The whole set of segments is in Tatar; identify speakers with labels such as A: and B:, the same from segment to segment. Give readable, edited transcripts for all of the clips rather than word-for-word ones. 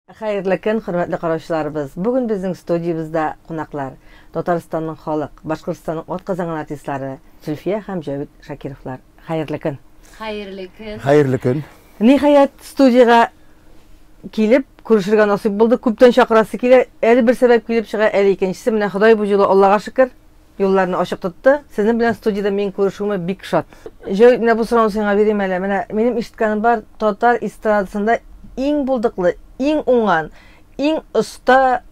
A: Хәерле көн, хөрмәтле караучыларыбыз! Бүген безнең студиябездә кунаклар, Татарстанның халык, Башкортстанның атказанган артистлары Зөлфия һәм Җәвит Шакировлар. Хәерле көн!
B: Хәерле көн!
C: Хәерле көн!
A: Ниһаять, студиягә килеп, күрешергә насыйп булды. Күптән чакырасы килә, әле бер сәбәп килеп чыга, әле икенчесе. Менә Ходай бу юлы, Аллага шөкер, юлларны ачык тотты. Сезнең белән студиядә мин күрешүемә бик шат. Җәвит, менә бу сорауны сиңа бирим әле. Менә минем ишеткәнем бар, татар эстрадасында иң булдыклы, иң уңган, иң оста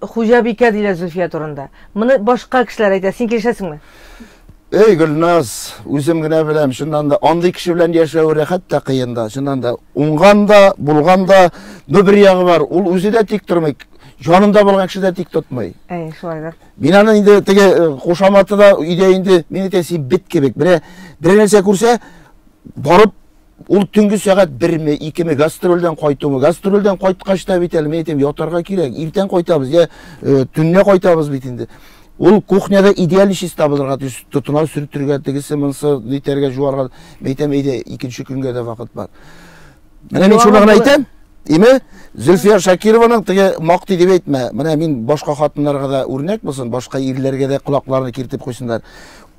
A: хуҗабикә диләр Зөлфия турында. Моны башка кешеләр әйтә. Син килешәсеңме?
C: Эй, Гөлназ, үзем генә беләм, чыннан да андый кеше белән яшәү рәхәт тә кыен да, чыннан да. Уңган да, булган да, но бер ягы бар, ул үзе дә тик тормый, Җанында булган кеше дә тик тотмый.
A: Әй, шулайдыр.
C: Мин аны инде теге э, кушаматы да өйдә инде, мин әйтәм, син бет кебек. Берә берәр нәрсә күрсә, барып ул төнге сәгать берме, икеме гастрольдән кайтумы, гастрольдән кайткач та бит әле, мин әйтәм, ятарга кирәк, иртән кайтабыз, я э, төнлә кайтабыз бит инде. Ул кухняда идеаль чиста булырга тиеш, тотына сөртергә, тегесе монысы нитәргә, жуарга. Мин әйтәм, әйдә, икенче көнгә дә вакыт бар. Менә мин шуны гына әйтәм. Име? Зөлфия Шакированың теге мактый дип әйтмә. Менә мин башка хатыннарга да үрнәк булсын, башка ирләргә дә колакларны киртеп куйсыннар.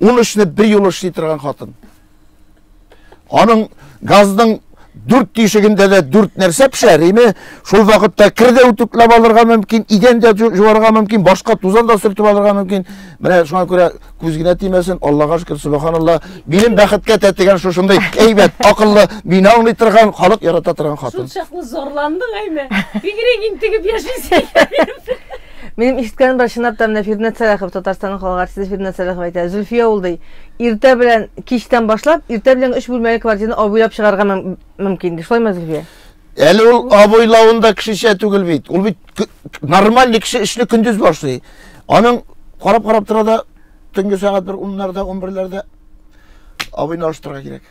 C: Ун эшне бер юлы эшли торган хатын. Аның газның дүрт тишегендә дә дүрт нәрсә пешәр, име? Шул вакытта кер дә үтүкләп алырга мөмкин, идән дә жуарга мөмкин, башка тузан да сөртеп алырга мөмкин. Менә шуңа күрә Күз генә тимәсен, Аллага шөкер, субханалла. Минем бәхеткә тәтегән шушындый әйбәт, акыллы, мине аңлый торган, халык ярата торган хатын.
B: Шул чаклы зарландың әйме? Бигрәк интегеп яшисең икән.
A: Минем ишеткәнем бар, чынлап та менә Фирдүнәт Сәлахов, Татарстанның халык артисты Фирдүнәт Сәлахов әйтә, Зөлфия ул ди, иртә белән кичтән башлап, иртә белән өч бүлмәле квартираны обойлап чыгарга мөмкин ди. Шулаймы, Зөлфия?
C: Әле ул обойлавында кешечә түгел бит. Ул бит нормальный кеше эшне көндез башлый. Аның карап-карап тора да төнге сәгать бер уннарда, унберләрдә обойны алыштырырга кирәк.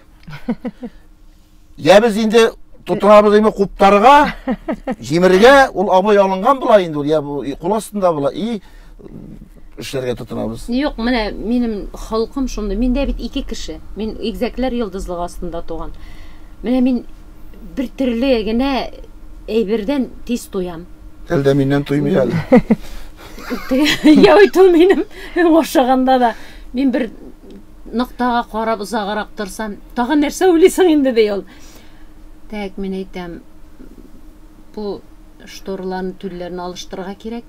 C: Я без инде тотынабыз инде куптарга, җимергә, ул обой алынган була инде ул, я бу кул астында була. И эшләргә тотынабыз.
B: Юк, менә минем холкым шундый. Миндә бит ике кеше. Мин игезәкләр йолдызлыгы астында туган. Менә мин бер төрле генә әйбердән тиз туям.
C: Әле дә миннән туймый әле.
B: Я бит ул минем ашаганда да мин бер ноктага карап озаграк торсам, тагын нәрсә уйлыйсың инде ди ул. Так, мин әйтәм, бу шторларны, тюльләрне алыштырырга кирәк,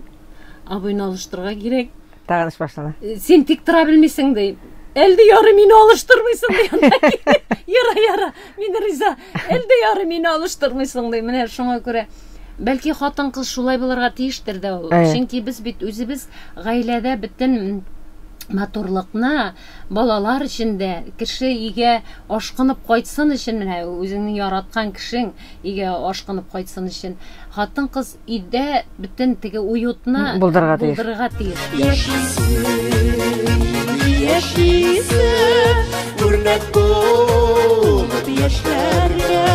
B: обойны алыштырырга кирәк.
A: Тагын эш башлана.
B: Син тик тора белмисең ди. Әлде ярый мине алыштырмыйсың ди. Яра, яра, мин риза. Әлде ярый мине алыштырмыйсың ди. Менә шуңа күрә бәлки хатын-кыз шулай булырга тиештер дә ул. Чөнки без бит үзебез гаиләдә бөтен матурлыкны балалар өчен дә, кеше өйгә ашкынып кайтсын өчен, менә үзеңнең яраткан кешең өйгә ашкынып кайтсын өчен хатын-кыз Өйдә бөтен теге уютны
A: булдырырга тиеш.
B: Булдырырга тиеш.
D: Яшисең, яшисең, үрнәк булып яшьләргә.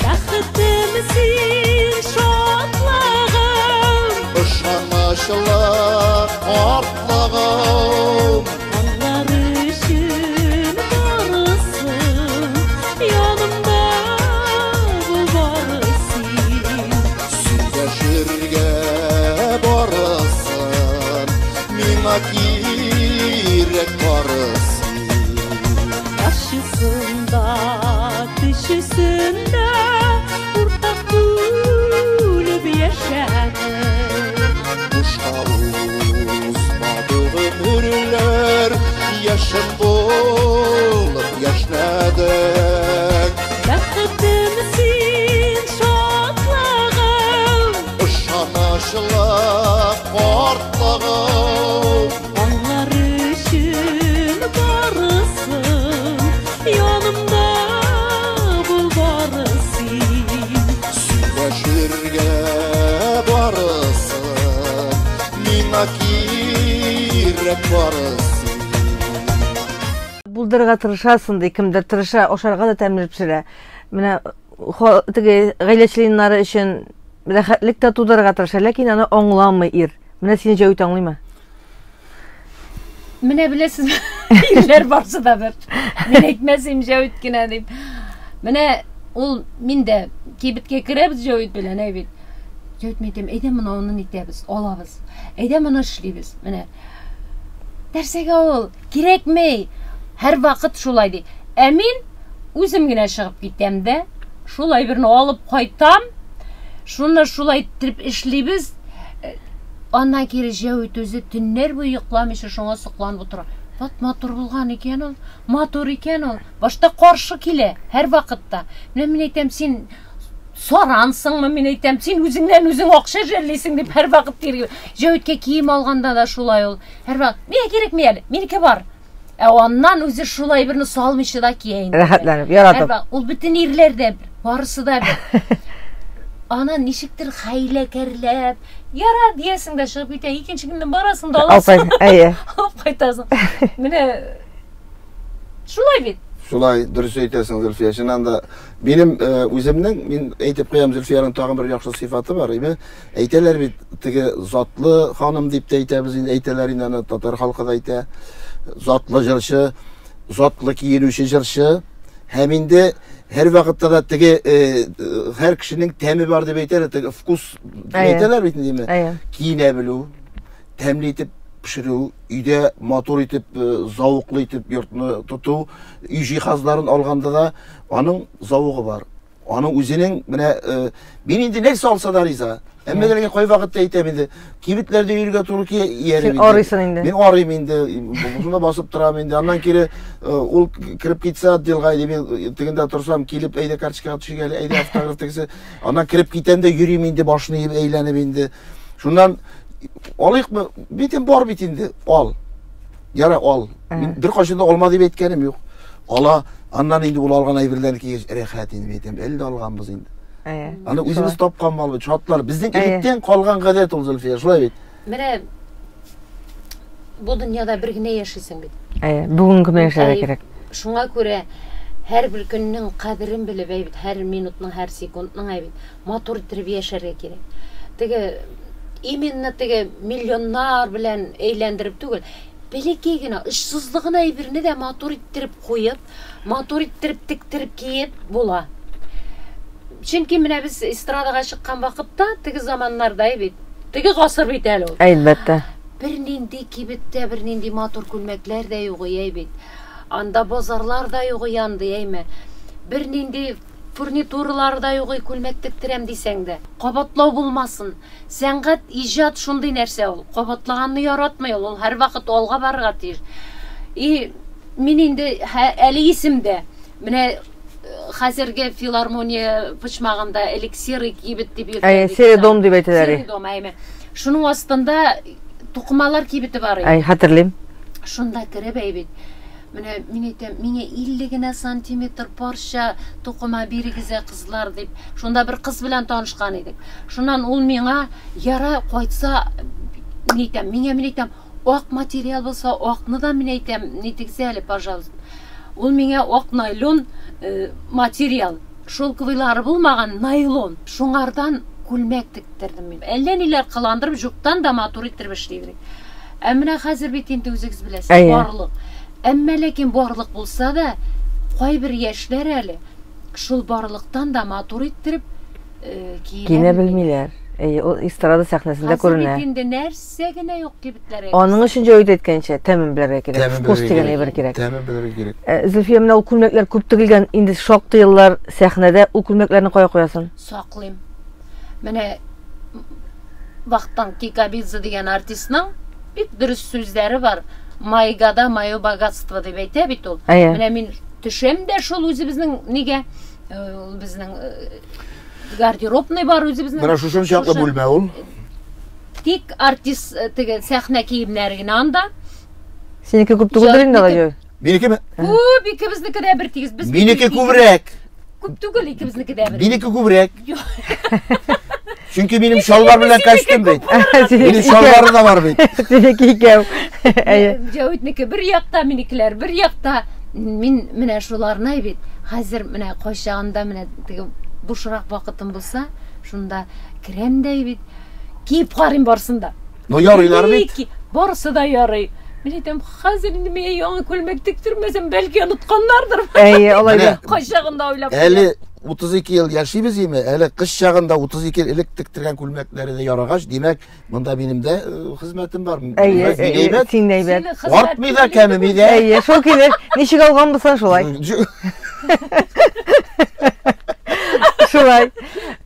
B: Бәхетем син, шатлыгым.
D: Ышанычлы картлыгым.
B: Алар өчен барысын, янымда бул бары син.
D: Сөйләшергә барысын, миңа кирәк бары син.
B: Ачысын да, төчесен дә уртак бүлеп яшәдек.
D: Бушка узмады гомерләр, яшен булып яшьнәдек.
B: Бәхетем син, шатлыгым.
D: Ышанычлы картлыгым.
B: Алар өчен барысын, янымда бул бары син.
D: Сөйләшергә барысын, миңа кирәк бары син.
A: Булдырырга тырышасың ди, кемдер тырыша, ашарга да тәмле пешерә. Менә теге гаилә членнары өчен рәхәтлек тә тудырырга тырыша, ләкин аны аңламый ир. Менә сине Җәвит аңлыймы?
B: Менә беләсез, ирләр барсы да бер. Мин әйтмәсем Җәвит кенә дип. Менә Ул мин дә кибеткә керәбез Җәвит белән, әй бит. Җәвит мин әйтәм, әйдә моны аны итәбез, алабыз. Әйдә моны эшлибез. Менә. Нәрсәгә ул? Кирәкми. Һәрвакыт шулай ди. Ә мин үзем генә чыгып китәм дә, шул әйберне алып кайтам. Шуны шулай иттереп эшлибез. Э, аннан кире Җәвит үзе төннәр буе йокламыйча шуңа сокланып утыра. Вот матур булган икән ул, матур икән ул. Башта каршы килә, һәрвакытта. Менә мин әйтәм, син сарансыңмы, мин әйтәм, син үзеңнән үзең акча жәллисең дип һәрвакыт тирги. Җәвиткә кием алганда да шулай ул. Һәрвакыт, миңа кирәкми әле, минеке бар. Ә аннан үзе шулай берне салмыйча да кия инде.
A: Рәхәтләнеп, яратып.
B: Һәрвакыт, ул бөтен ирләр дә бер, барысы да бер. Аны ничектер хәйләкәрләп, яра диясең дә чыгып китә, икенче көнне барасың да аласың.
A: Әйе.
B: Алып кайтасың. Менә Шулай бит.
C: Шулай, дөрес әйтәсең, Зөлфия. Чыннан да, минем э, үземнең, мин әйтеп куям, Зөлфиянең тагын бер яхшы сыйфаты бар. Име, әйтәләр бит, теге затлы ханым дип тә әйтәбез инде, әйтәләр инде аны татар халкы да әйтә. Затлы җырчы, затлы киенүче җырчы. Һәм инде һәр вакытта да теге э, һәр кешенең тәме бар дип әйтәләр, теге вкус дип әйтәләр бит инде. Киенә белү, тәмле итеп пешерү, өйдә матур итеп, э, зәвыклы итеп йортны тоту, өй җиһазларын алганда да аның зәвыгы бар. Аның үзенең менә э, мин инде нәрсә алса да риза. Әмма ләкин кайвакытта әйтәм инде, кибетләрдә йөрергә туры килә, ияреп
A: инде. Арыйсың инде.
C: Мин арыйм инде, шунда басып торам инде. Аннан кире э, ул кереп китсә отделга, әйдә мин тегендә торсам, килеп әйдә карточкага төшик әле, әйдә автограф тегесе. Аннан кереп китәм дә йөрим инде, башны иеп әйләнеп инде. Шуннан алыйкмы? Битем бар бит инде, ал. Яра, ал. Мин беркайчан да алма дип әйткәнем юк. Ала, аннан инде ул алган әйберләрне кигәч, рәхәт инде, мин әйтәм, әле дә алганбыз инде. Аны үзебез тапкан мал бит, шатлар. Безнең электән калган гадәт ул, Зөлфия, шулай бит.
B: Менә бу дөньяда бер генә яшисең бит.
A: Әйе, бүгенге көндә яшәргә кирәк.
B: Шуңа күрә һәрбер көннең кадерен белеп, әй бит, һәр минутның, һәр секундның, әй бит, матур иттереп яшәргә кирәк. Теге именно теге миллионнар белән әйләндереп түгел, бәләкәй генә, очсызлы гына әйберне дә матур иттереп куеп, матур иттереп тектереп киеп була. Чөнки менә без эстрадага чыккан вакытта, теге заманнарда бит, теге гасыр бит әле ул.
A: Әлбәттә.
B: Бернинди кибеттә бернинди матур күлмәкләр дә юк, әй бит. Анда базарлар да юк, андый, әйме. Бернинди Фурнитуралары да юк, күлмәк тектерәм дисәң дә. Кабатлау булмасын. Сәнгать, иҗат шундый нәрсә ул. Кабатлаганны яратмый ул, ул һәрвакыт алга барырга тиеш. И мин инде әле исемдә. Менә э, хәзерге филармония почмагында элек серый кибет дип йөртәләр.
A: Әйе, серый дом дип әйтәләр.
B: Серый дом, әйе. Шуның астында тукымалар кибете бар
A: иде. Әй, хәтерлим.
B: Шунда кереп әй бит. Менә мин әйтәм, миңа 50 генә сантиметр парча тукыма бирегез, ә кызлар дип. Шунда бер кыз белән танышкан идек. Шуннан ул миңа яра кайтса, мин әйтәм, миңа мин әйтәм, ак материал булса, акны да мин әйтәм, нитегез әле, пожалуйста. Ул миңа ак найлон э, материал, шелковыйлары булмаган найлон. Шуңардан күлмәк тектердем мин. Әллә ниләр кыландырып, җуктан да матур иттереп эшли идек. Ә менә хәзер бит инде үзегез беләсез, барлык. Әмма ләкин барлык булса да, кайбер яшьләр әле шул барлыктан да матур иттереп э,
A: киенә белмиләр. Әйе, ул эстрада сәхнәсендә күренә.
B: Хәзер бит инде нәрсә генә юк кибетләргә.
A: Аның өчен җәвит әйткәнчә, тәмен белергә кирәк. Вкус дигән әйбер кирәк.
C: Тәмен белергә кирәк.
A: Э, Зөлфия, менә ул күлмәкләр күп тегелгән, инде шактый еллар сәхнәдә ул күлмәкләрне кая куясың?
B: Саклыйм. Менә Вахтанг Кикабидзе дигән артистның бик дөрес сүзләре бар. Мои года, мое богатство дип әйтә бит ул.
A: Әйе.
B: Менә мин төшәм дә шул үзебезнең нигә э, ул безнең э, гардеробный бар үзебезнең.
C: Менә шушы чаклы бүлмә ул.
B: Тик артист э, теге сәхнә киемнәре генә анда.
A: Синеке күп түгелдер инде алай.
C: Минекеме?
B: Күп, икебезнеке дә бер тигез.
C: Без Минеке күбрәк.
B: Күп түгел, икебезнеке дә бер.
C: Минеке күбрәк. Чөнки минем чалбар белән костюм бит. Минем чалбары да бар бит.
A: Синеке икәү.
B: Әйе. Җәвитнеке бер якта, минекеләр бер якта. Мин менә шуларны бит. Хәзер менә кайчагында менә теге бушрак вакытым булса, шунда керәм дә бит. Киеп карыйм барысын да.
C: Ну ярыйлар бит.
B: Барысы да ярый. Мин әйтәм, хәзер инде миңа яңа күлмәк тектермәсәм, бәлки онытканнардыр.
A: Әйе, алай да.
B: Кайчагында уйлап.
C: Әле 32 ел яшибез име, әле кыш чагында 32 ел элек тектергән күлмәкләре дә ярагач, димәк, монда минем дә хезмәтем бар.
A: Әйе,
C: Мин әйбәт.
A: Син әйбәт.
C: Артмый да, кәмеми дә.
A: Әйе, шул килеш. Ничек алган булсаң шулай. Шулай.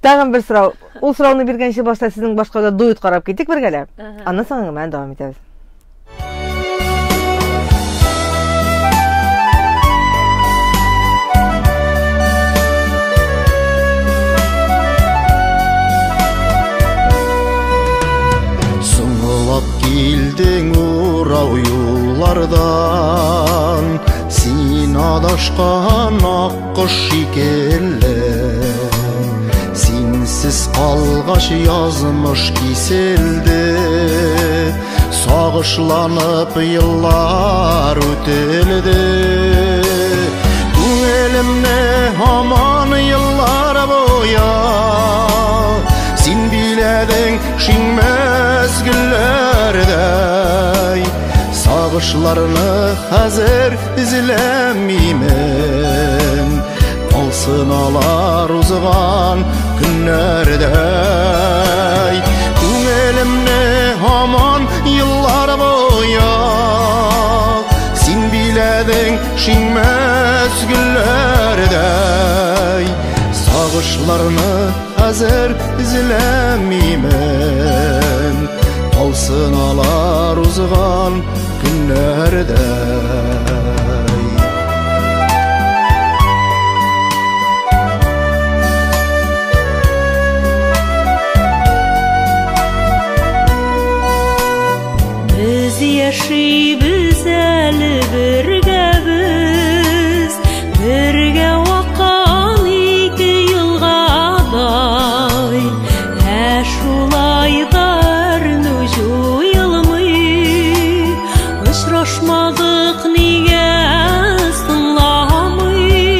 A: Тагын бер сорау. Ул сорауны биргәнче башта сезнең башка да дуэт карап китик бергәләп. Аннан соң әңгәмәне дәвам итәбез.
D: Соңлап килдең урау юллардан, син адашкан ак кош шикелле. Синсез калгач язмыш киселде, сагышланып еллар үтелде. Күңелемне һаман еллар буя син биләдең шиңмәс гөлләрдәй. Сагышларны хәзер эзләмимен, калсын алар узган көннәрдәй. Күңелемне һаман еллар буя син биләдең шиңмәс гөлләрдәй. Сагышларны хәзер эзләмимен, калсын алар узган көннәрдәй.
B: Без яшибез әле бергә без, бергә аккан ике елгадай, ә шулай да әрнү җуелмый. Очрашмадык нигә соңламый?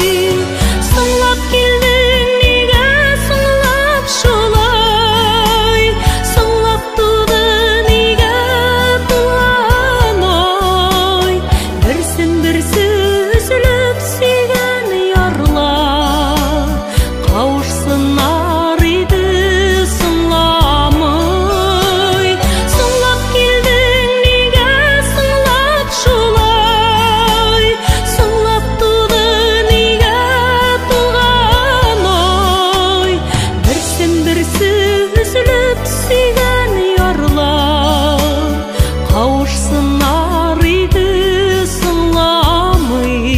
B: Соңлап килдең нигә соңлап шулай? Соңлап туды нигә туган ай? Берсен берсе өзелеп сөйгән ярлар кавышсыннар иде соңламый. Соңлап килдең нигә соңлап шулай? Соңлап туды нигә туган ай? Берсен берсе өзелеп сөйгән ярлар кавышсыннар иде соңламый.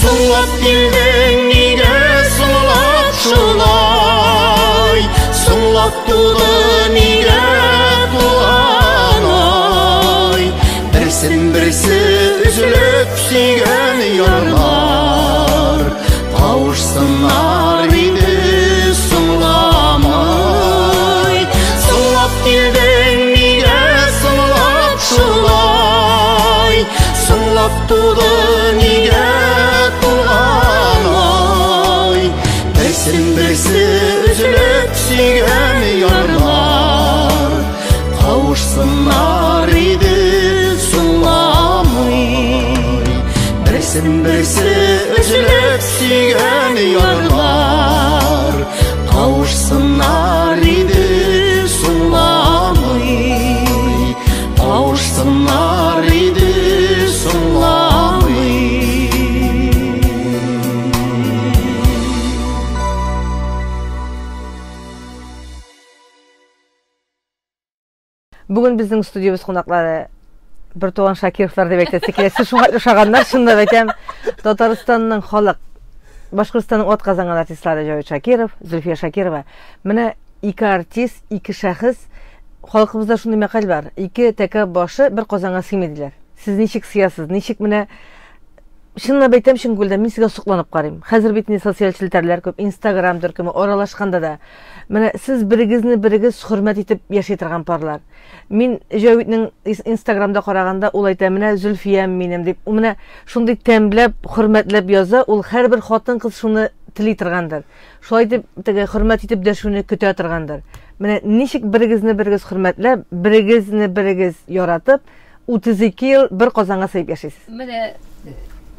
D: Соңлап килдең нигә соңлап шулай? Соңлап туды нигә туган ай? Берсен берсе өзелеп сөйгән ярлар кавышсыннар иде соңламый. Соңлап килдең нигә соңлап шулай? Соңлап туды нигә туган ай? Берсен берсе өзелеп сөйгән ярлар кавышсыннар иде соңламый. Берсен берсе өзелеп сөйгән ярлар кавышсыннар иде соңламый. Кавышсыннар иде соңламый.
A: Бүген безнең студиябез кунаклары бер туган Шакировлар дип әйтәсе килә. Сез шуңа ошаганнар, чынлап әйтәм. Татарстанның халык, Башкортстанның ат казанган артистлары Җавит Шакиров, Зөлфия Шакирова. Менә ике артист, ике шәхес. Халкыбызда шундый мәкаль бар. Ике тәкә башы бер казанга сыймый диләр. Сез ничек сыясыз? Ничек менә Чынлап әйтәм, чын күңелдән, мин сезгә сокланып карыйм. Хәзер бит инде социаль челтәрләр күп, Инстаграм төркеме, аралашканда да. Менә сез берегезне берегез хөрмәт итеп яши торган парлар. Мин Җәвитнең Инстаграмда караганда, ул әйтә, менә Зөлфиям минем дип. Ул менә шундый тәмләп, хөрмәтләп яза, ул һәрбер хатын-кыз шуны тели торгандыр. Шулай итеп, теге хөрмәт итеп дәшүне көтә торгандыр. Менә ничек берегезне берегез хөрмәтләп, берегезне берегез яратып, 32 ел бер казанга сыеп яшисез.
B: Менә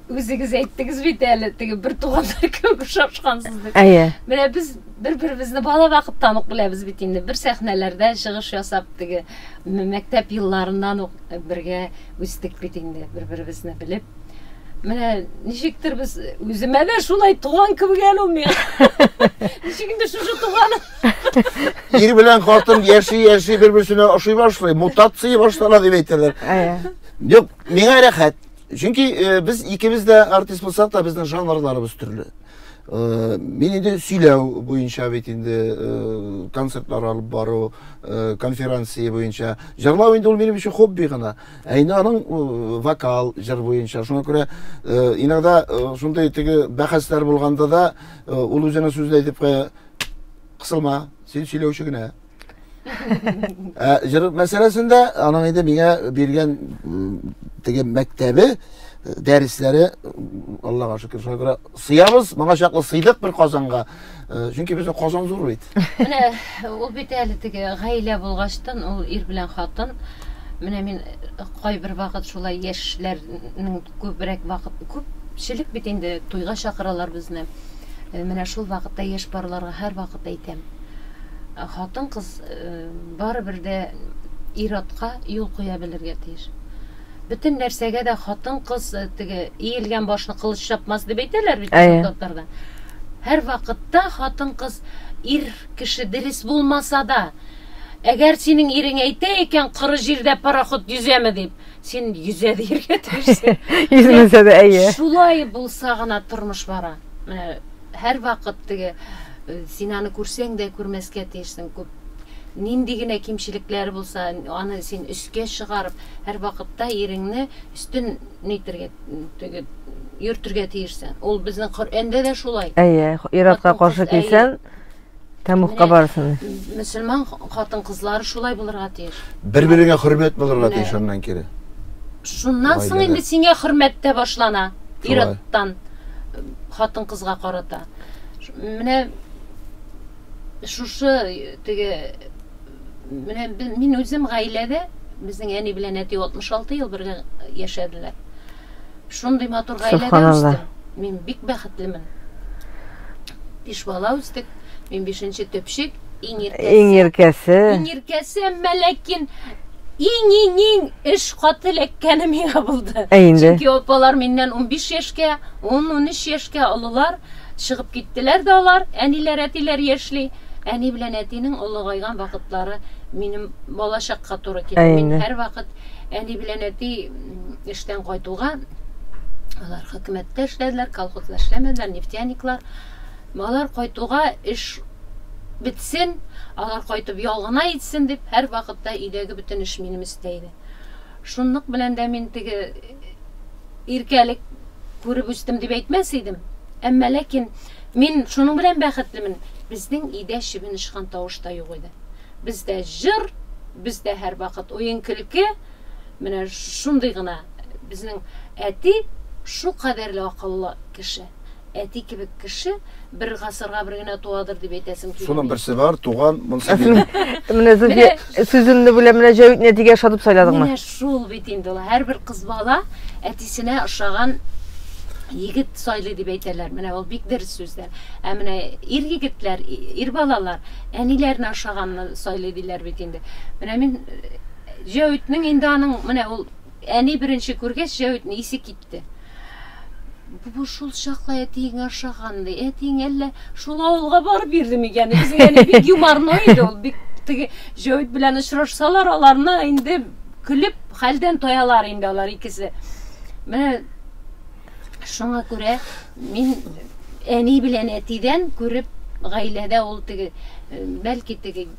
B: үзегез әйттегез бит әле, теге бер туганнар кебек ошашкансыз дип.
A: Әйе.
B: Менә без бер-беребезне бала вакыттан ук беләбез бит инде. Бер сәхнәләрдә чыгыш ясап, теге мәктәп елларыннан ук бергә үстек бит инде, бер-беребезне белеп. Менә ничектер без үземә дә шулай туган кебек әле ул миңа. Ничек инде шушы туганым?
C: Ир белән хатын яши-яши бер-берсенә ошый башлый, мутация башлана дип әйтәләр. Юк, миңа рәхәт. Чөнки э, без икебез дә артист булсак та, безнең жанрларыбыз төрле. Э, мин инде сөйләү буенча бит инде э, концертлар алып бару, конференция буенча. Җырлау инде ул минем өчен хобби гына. Ә инде аның вокал, җыр буенча. Шуңа күрә иногда шундый теге бәхәсләр булганда да ул үзенең сүзен әйтеп куя, кысылма, син сөйләүче генә. Ә җыр мәсьәләсендә аның инде миңа биргән теге мәктәбе, дәресләре, Аллага шөкер, шуңа күрә сыябыз, моңа чаклы сыйдык бер Казанга. Чөнки безнең Казан зур бит.
B: Менә ул бит әле теге гаилә булгачтан, ул ир белән хатын. Менә мин кайбер вакыт шулай яшьләрнең күбрәк вакыт, күпчелек бит инде туйга чакыралар безне. Менә шул вакытта яшь парларга һәрвакыт әйтәм. Хатын-кыз барыбер дә ир-атка юл куя белергә тиеш. Бөтен нәрсәгә дә хатын-кыз э, теге иелгән башны кылыч чапмас дип әйтәләр бит
A: Әйе.
B: татарда. Һәр вакытта хатын-кыз ир кеше дөрес булмаса да, әгәр синең ирең әйтә икән, коры җирдә пароход йөзәме дип, син йөзә дияргә тиешсең.
A: Йөзмәсә дә, әйе.
B: Шулай булса гына тормыш бара. Менә һәрвакыт теге э, син аны күрсәң дә күрмәскә тиешсең. Күп нинди генә кимчелекләре булса, аны син өскә чыгарып, һәрвакытта иреңне өстен нитергә, теге йөртергә тиешсең. Ул безнең Коръәндә дә шулай.
A: Әйе, ир-атка каршы килсәң, тәмугка барырсың.
B: Мөселман хатын-кызлары шулай булырга тиеш.
C: Бер-береңә хөрмәт булырга тиеш аннан кире.
B: Шуннан соң инде сиңа хөрмәт тә башлана ир-аттан хатын-кызга карата. Менә шушы теге менә мин үзем гаиләдә безнең әни белән әти 66 ел бергә яшәделәр. Шундый матур гаиләдә үстем. Мин бик бәхетлемен. Биш бала үстек. Мин бишенче төпчек, иң иркәсе.
A: Иң иркәсе.
B: Иң иркәсе, әмма ләкин иң-иң-иң эш каты эләккәне миңа булды.
A: Ә инде.
B: Чөнки апалар миннән 15 яшькә, 10-13 яшькә олылар. Чыгып киттеләр дә алар, әниләр, әтиләр яшьли. Әни белән әтинең олыгайган вакытлары минем балачакка туры килде. Мин һәрвакыт әни белән әти эштән кайтуга, алар хөкүмәттә эшләделәр, колхозда эшләмәделәр, нефтяниклар. Алар кайтуга эш бетсен, алар кайтып ял гына итсен дип, һәрвакытта өйдәге бөтен эш минем өстә иде. Шунлык белән дә мин теге иркәлек күреп үстем дип әйтмәс идем. Әмма ләкин мин шуның белән бәхетлемен, безнең өйдә чебен очкан тавыш та юк иде. Бездә җыр, бездә һәрвакыт уен-көлке, менә шундый гына. Безнең әти шулкадәрле акыллы кеше. Әти кебек кеше бер гасырга бер генә туадыр дип әйтәсем килми.
C: Шуның берсе бар, туган, монысы бик.
A: Менә Зөлфия, сүземне бүләм, менә Җәвитне әтигә ошатып сайладыңмы?
B: Менә шул бит инде ул. Һәрбер кыз бала әтисенә ошаган егет сайлый дип әйтәләр. Менә ул бик дөрес сүзләр. Ә менә ир егетләр, ир балалар әниләренә ошаганны сайлый диләр бит инде. Менә мин Җәвитнең инде аның менә ул әни беренче күргәч Җәвитне исе китте. Бу шул чаклы әтиеңә ошаган ди. Әтиең әллә шул авылга барып йөрде микән? Безнең әни бик юмарный иде ул. Бик теге Җәвит белән очрашсалар, аларны инде көлеп хәлдән таялар инде алар икесе. Менә шуңа күрә мин әни белән әтидән күреп гаиләдә ул теге бәлки теге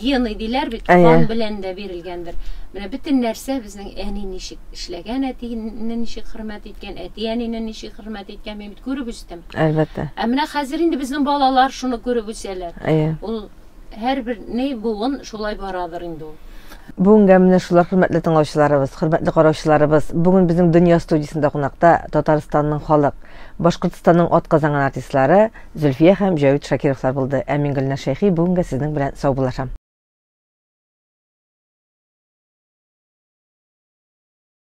B: гены диләр бит, кан белән дә бирелгәндер. Менә бөтен нәрсә безнең әни ничек эшләгән, әтине ничек хөрмәт иткән, әти-әнине ничек хөрмәт иткән, мин бит күреп үстем.
A: Әлбәттә.
B: Ә менә хәзер инде безнең балалар шуны күреп үсәләр.
A: Әйе.
B: Ул һәрбер ни буын шулай барадыр инде ул.
A: Бүгенгә менә шулар, хөрмәтле тыңлаучыларыбыз, хөрмәтле караучыларыбыз. Бүген безнең Дөнья студиясендә кунакта Татарстанның халык, Башкортстанның атказанган артистлары Зөлфия һәм Җәвит Шакировлар булды. Ә мин Гөлназ Шәйхи бүгенгә сезнең белән саубуллашам.